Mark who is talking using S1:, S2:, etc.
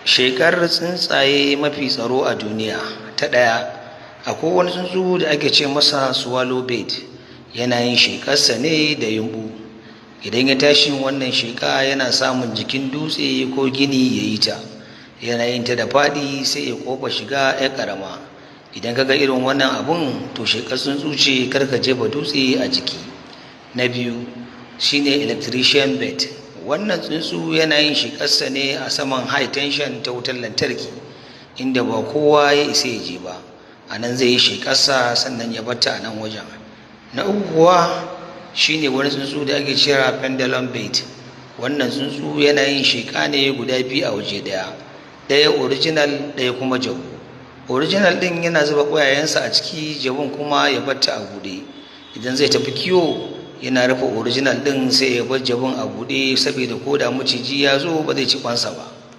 S1: Shekar tsuntsaye mafi tsaro a duniya. Ta ɗaya, akwai wani tsuntsu da ake ce masa swallow bird. Yana yin shekarsa ne da yumɓu. Idan ya tashi wannan sheka, yana samun jikin dutse ko gini ya yi ta. Yana yin ta da faɗi, sai ya kofa shiga ya ƙarama. Idan ka ga irin wannan abun, to shekar tsuntsu ce, kar ka jefa dutse a jiki. Na biyu shine electrician bird. Wannan tsuntsu yana yin shekarsa ne a saman high tension ta wutar lantarki, inda ba kowa ya isa ya je ba. A nan zai yi shekarsa, sannan ya batta a nan wajen. Na uku kuwa shine wani tsuntsu da ake kira pendulum bird. Wannan tsuntsu yana yin sheka ne guda biyu a waje ɗaya, ɗaya original, ɗaya kuma jabu. Original ɗin yana zuba ƙwayayensa a ciki, jabun kuma ya batta a buɗe. Idan zai tafi kiwo, yana rufe original ɗin, sai ya bar jabun a buɗe, saboda ko da maciji ya zo ba zai ci kwansa ba.